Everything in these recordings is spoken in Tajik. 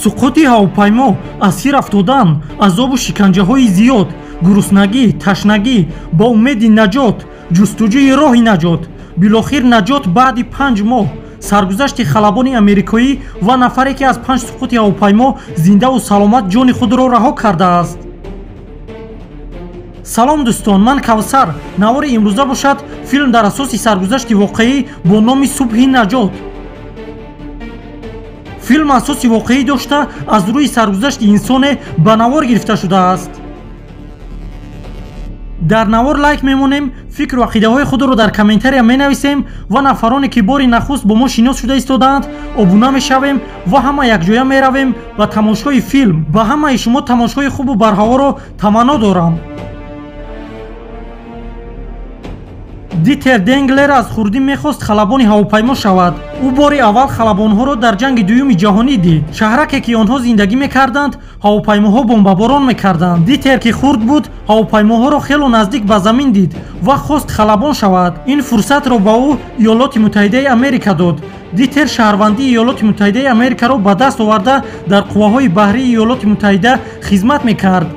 Суқути ҳавопаймо, асир афтодан, азобу шиканҷаҳои зиёд, гуруснагӣ, ташнагӣ, ба умеди наҷот, ҷустуҷӯи роҳи наҷот, билохир наҷот баъди 5 моҳ, саргузашти халабони америкоӣ ва нафаре ки аз 5 суқути ҳавопаймо зиндаву саломат ҷони худро раҳо кардааст. Салом дӯстон, ман Кавсар. Навори имрӯза бошад филм дар асоси саргузашти воқеӣ бо номи Субҳи наҷот. Филм асоси воқеӣ дошта аз рӯи саргузашти инсоне ба навор гирифта шудааст. Дар навор лайк мемонем, фикру ақидаҳои худро дар комментария менависем ва нафароне ки бори нахуст бо мо шинос шуда истодаанд обуна мешавем ва ҳама якҷоя меравем ба тамошои филм. Ба ҳамаи шумо тамошои хубу барҳаворо таманно дорам. Дитер Денглер аз хурдӣ мехост халабони ҳавопаймо шавад. Ӯ бори аввал халабонҳоро дар ҷанги дуюми ҷаҳонӣ дид. Шаҳраке ки онҳо зиндагӣ мекарданд, ҳавопаймоҳо бомбаборон мекарданд. Дитер ки хурд буд, ҳавопаймоҳоро хело наздик ба замин дид ва хост халабон шавад. Ин фурсатро ба ӯ Иёлоти Муттаҳидаи Америка дод. Дитер шаҳрвандии Иёлоти Муттаҳидаи Америкаро ба даст оварда дар қувваҳои баҳрии Иёлоти Муттаҳида хизмат мекард.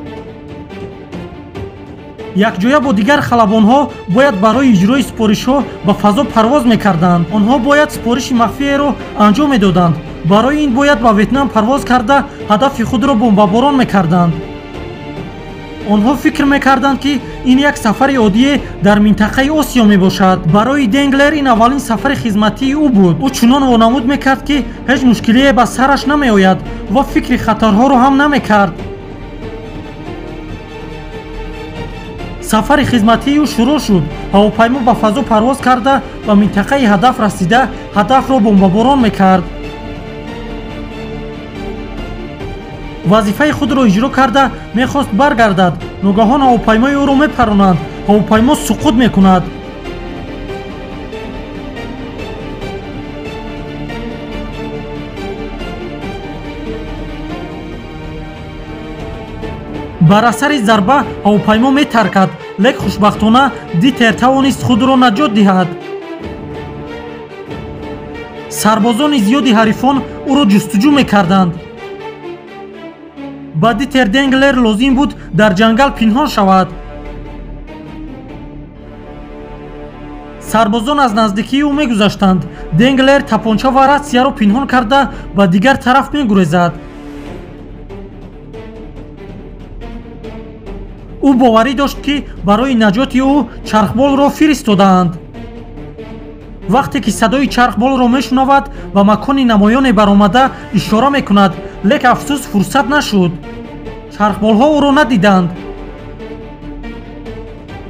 Якҷоя бо дигар халабонҳо бояд барои иҷрои супоришҳо ба фазо парвоз мекарданд. Онҳо бояд супориши махфиеро анҷом медоданд. Барои ин бояд ба Ветнам парвоз карда ҳадафи худро бомбаборон мекарданд. Онҳо фикр мекарданд, ки ин як сафари оддие дар минтақаи Осиё мебошад. Барои Денглер ин аввалин сафари хизматии ӯ буд. Ӯ чунон вонамуд мекард, ки ҳеҷ мушкилие ба сараш намеояд ва фикри хатарҳоро ҳам намекард. Сафари хизматии ӯ шурӯъ шуд. Ҳавопаймо ба фазо парвоз карда ба минтақаи ҳадаф расида ҳадафро бомбаборон мекард. Вазифаи худро иҷро карда мехост баргардад. Ногаҳон ҳавопаймои ӯро мепаронанд. Ҳавопаймо суқут мекунад. Бар асари зарба ҳавопаймо метаркад, лек хушбахтона Дитер тавонист худро наҷот диҳад. Сарбозони зиёди ҳарифон ӯро ҷустуҷӯ мекарданд. Ба Дитер Денглер лозим буд дар ҷангал пинҳон шавад. Сарбозон аз наздикии ӯ мегузаштанд. Денглер тапонча ва ратсияро пинҳон карда ба дигар тараф мегурезад. Ӯ боварӣ дошт, ки барои наҷоти ӯ чархболро фиристодаанд. Вақте ки садои чархболро мешунавад, ба макони намоёне баромада ишора мекунад, лек афсӯс фурсат нашуд. Чархболҳо ӯро надиданд.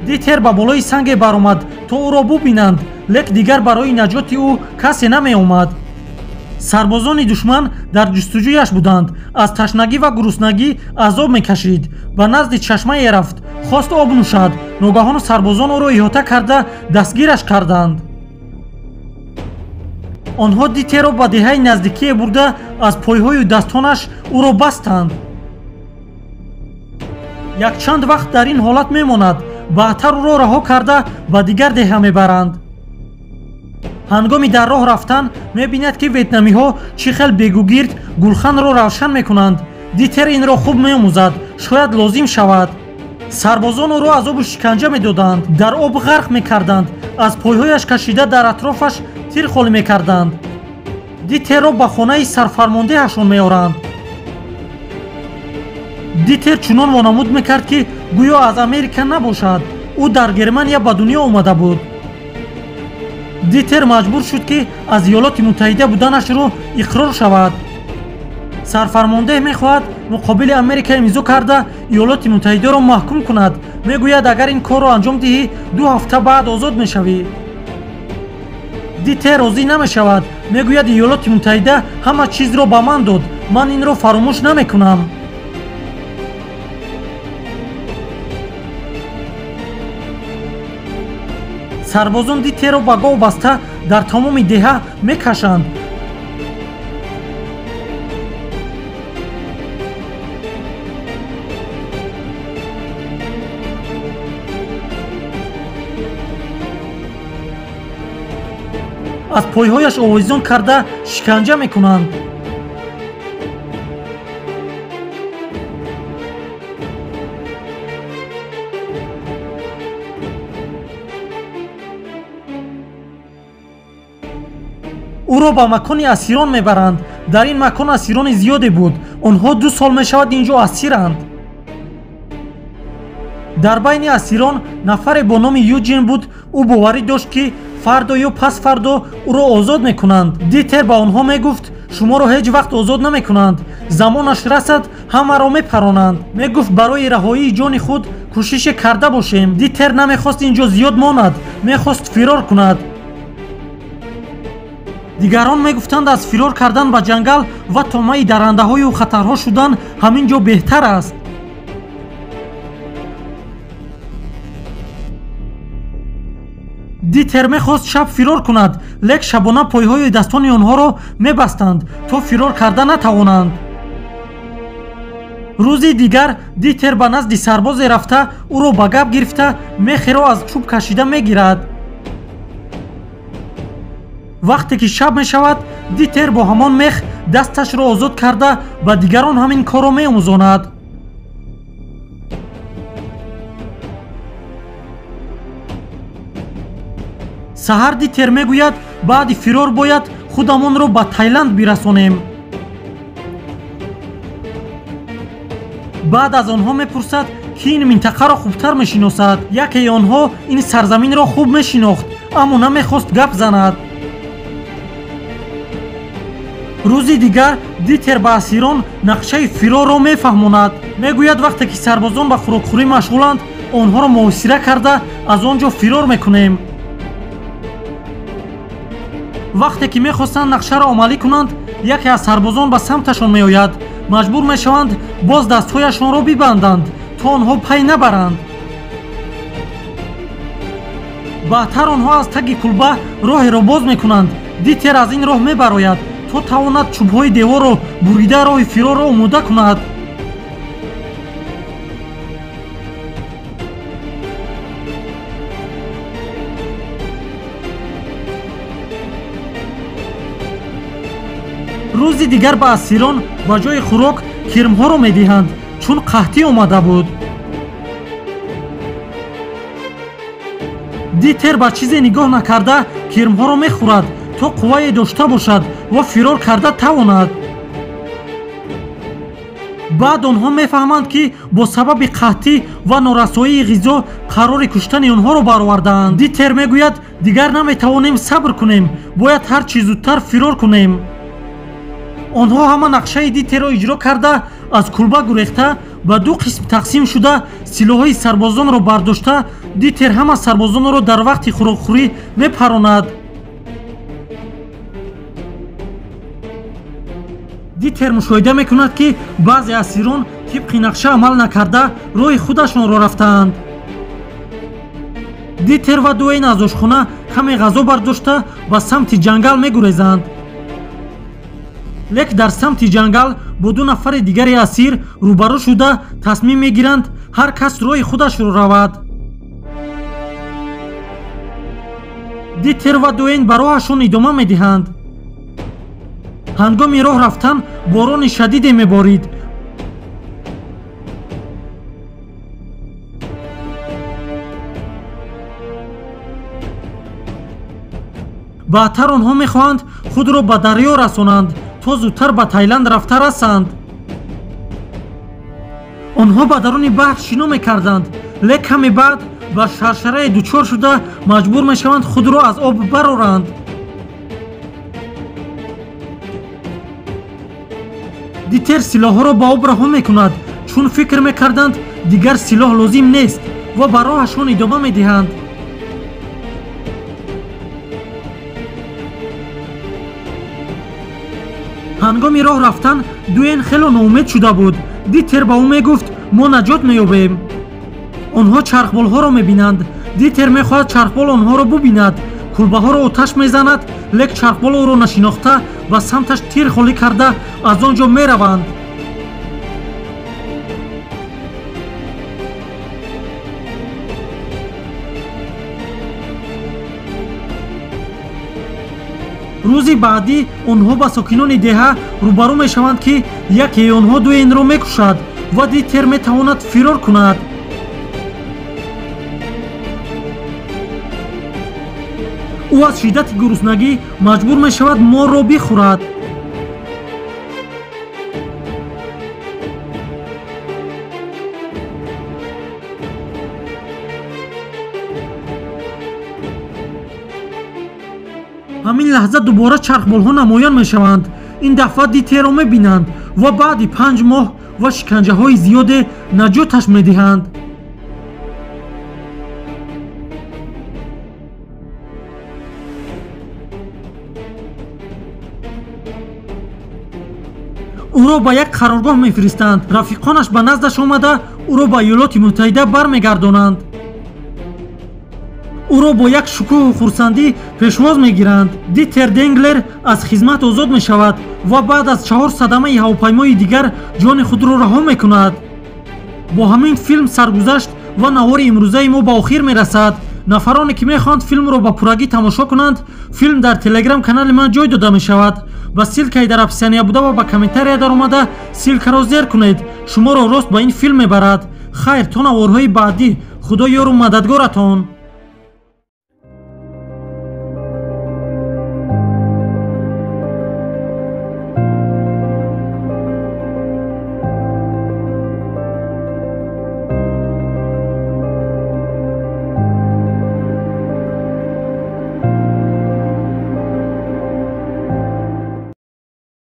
Дитер ба болои санге баромад, то ӯро бубинанд, лек дигар барои наҷоти ӯ касе намеомад. Сарбозони душман дар ҷустуҷӯяш буданд. Аз ташнагӣ ва гуруснагӣ азоб мекашид. Ба назди чашмае рафт, хост об нӯшад. Ногаҳон сарбозон ӯро иҳота карда дастгираш карданд. Онҳо Дитерро ба деҳаи наздикие бурда аз пойҳою дастонаш ӯро бастанд. Якчанд вақт дар ин ҳолат мемонад. Баъдтар ӯро раҳо карда ба дигар деҳа мебаранд. Ҳангоми дар роҳ рафтан мебинад, ки ветнамиҳо чӣ хел бегугирд гулханро равшан мекунанд. Дитер инро хуб меомӯзад, шояд лозим шавад. Сарбозон ӯро азобу шиканҷа медоданд, дар об ғарқ мекарданд, аз пойҳояш кашида дар атрофаш тир холӣ мекарданд. Дитерро ба хонаи сарфармондеҳашон меоранд. Дитер чунон вонамуд мекард, ки гӯё аз Америка набошад. Ӯ дар Германия ба дунё омада буд. Дитер маҷбур шуд, ки аз Иёлоти Муттаҳида буданашро иқрор шавад. Сарфармондеҳ мехоҳад муқобили Америка имзо карда Иёлоти Муттаҳидаро маҳкум кунад. Мегӯяд, агар ин корро анҷом диҳӣ, 2 ҳафта баъд озод мешавӣ. Дитер розӣ намешавад. Мегӯяд, Иёлоти Муттаҳида ҳама чизро ба ман дод, ман инро фаромӯш намекунам. Сарбозон Дитерро ба гов баста дар тамоми деҳа мекашанд. Аз пойҳояш овезон карда шиканҷа мекунанд. Ӯро ба макони асирон мебаранд. Дар ин макон асирони зиёде буд. Онҳо 2 сол мешавад ин ҷо асиранд. Дар байни асирон нафаре бо номи Юҷин буд. Ӯ боварӣ дошт, ки фардо ё пасфардо ӯро озод мекунанд. Дитер ба онҳо мегуфт: шуморо ҳеҷ вақт озод намекунанд, замонаш расад ҳамаро мепаронанд. Мегуфт барои раҳоии ҷони худ кӯшише карда бошем. Дитер намехост ин ҷо зиёд монад, мехост фирор кунад. Дигарон мегуфтанд аз фирор кардан ба ҷангал ва томаи дарандаҳою хатарҳо шудан ҳамин ҷо беҳтар аст. Дитер мехост шаб фирор кунад, лек шабона пойҳои дастони онҳоро мебастанд, то фирор карда натавонанд. Рӯзи дигар Дитер ба назди сарбозе рафта, ӯро ба гап гирифта, мехеро аз чӯб кашида мегирад. Вақте ки шаб мешавад, Дитер бо ҳамон мех дасташро озод карда ба дигарон ҳамин корро меомӯзонад. Саҳар Дитер мегӯяд баъди фирор бояд худамонро ба Тайланд бирасонем. Баъд аз онҳо мепурсад, ки ин минтақаро хубтар мешиносад. Якеи онҳо ин сарзаминро хуб мешинохт, аммо намехост гап занад. Рӯзи дигар Дитер ба асирон нақшаи фирорро мефаҳмонад. Мегӯяд вақте ки сарбозон ба хӯрокхӯрӣ машғуланд, онҳоро муҳосира карда аз он ҷо фирор мекунем. Вақте ки мехостанд нақшаро амалӣ кунанд, яке аз сарбозон ба самташон меояд. Маҷбур мешаванд боз дастҳояшонро бибанданд, то онҳо пай набаранд. Баъдтар онҳо аз таги кулба роҳеро боз мекунанд. Дитер аз ин роҳ мебарояд, то тавонад чӯбҳои деворро бурида роҳи фирорро омода кунад. Рӯзи дигар ба асирон ба ҷои хӯрок кирмҳоро медиҳанд, чун қаҳтӣ омада буд. Дитер ба чизе нигоҳ накарда кирмҳоро мехӯрад, то қуввае дошта бошад ва фирор карда тавонад. Баъд онҳо мефаҳманд, ки бо сабаби қаҳтӣ ва норасоии ғизо қарори куштани онҳоро баровардаанд. Дитер мегӯяд дигар наметавонем сабр кунем, бояд ҳар чӣ зудтар фирор кунем. Онҳо ҳама нақшаи Дитерро иҷро карда аз кулба гурехта ба 2 қисм тақсим шуда силоҳҳои сарбозонро бардошта Дитер ҳама сарбозонро дар вақти хӯрокхӯрӣ мепаронад. Дитер мушоҳида мекунад, ки баъзе асирон тибқи нақша амал накарда роҳи худашонро рафтаанд. Дитер ва Дуэйн аз ошхона каме ғазо бардошта ба самти ҷангал мегурезанд. Лек дар самти ҷангал бо 2 нафари дигари асир рӯбарӯ шуда тасмим мегиранд ҳар кас роҳи худашро равад. Дитер ва Дуэйн ба роҳашон идома медиҳанд. Ҳангоми роҳ рафтан борони шадиде меборид. Баъдтар онҳо мехоҳанд худро ба дарё расонанд, то зудтар ба Тайланд рафта расанд. Онҳо ба даруни баҳр шино мекарданд, лек каме баъд ба шаршарае дучор шуда маҷбур мешаванд худро аз об бароранд. Дитер силоҳҳоро ба об раҳо мекунад, чун фикр мекарданд дигар силоҳ лозим нест ва ба роҳашон идома медиҳанд. Ҳангоми роҳ рафтан Дуэйн хело ноумед шуда буд. Дитер ба ӯ мегуфт мо наҷот меёбем. Онҳо чархболҳоро мебинанд. Дитер мехоҳад чархбол онҳоро бубинад. Кулбаҳоро оташ мезанад, лек чархбол ӯро нашинохта ба самташ тир холӣ карда аз он ҷо мераванд. Рӯзи баъдӣ онҳо ба сокинони деҳа рӯбарӯ мешаванд, ки якеи онҳо Дуэйнро мекушад ва Дитер метавонад фирор кунад. Ӯ аз шиддати гуруснагӣ маҷбур мешавад морро бихӯрад. Ҳамин лаҳза дубора чархболҳо намоён мешаванд. Ин дафъа Дитерро мебинанд ва баъди 5 моҳ ва шиканҷаҳои зиёде наҷоташ медиҳанд. Ӯро ба як қароргоҳ мефиристанд. Рафиқонаш ба наздаш омада ӯро ба Иёлоти Муттаҳида бармегардонанд. Ӯро бо як шукӯҳу хурсандӣ пешвоз мегиранд. Дитер Денглер аз хизмат озод мешавад ва баъд аз 4 садамаи ҳавопаймои дигар ҷони худро раҳо мекунад. Бо ҳамин филм саргузашт ва навори имрӯзаи мо ба охир мерасад. Нафароне ки мехоҳанд филмро ба пуррагӣ тамошо кунанд, филм дар телеграм канали ман ҷой дода мешавад. Ба ссилкаи дар описания буда ва ба комментария даромада ссилкаро зер кунед. Шуморо рост ба ин филм мебарад. Хайр, то наворҳои баъдӣ. Худо ёру мададгоратон.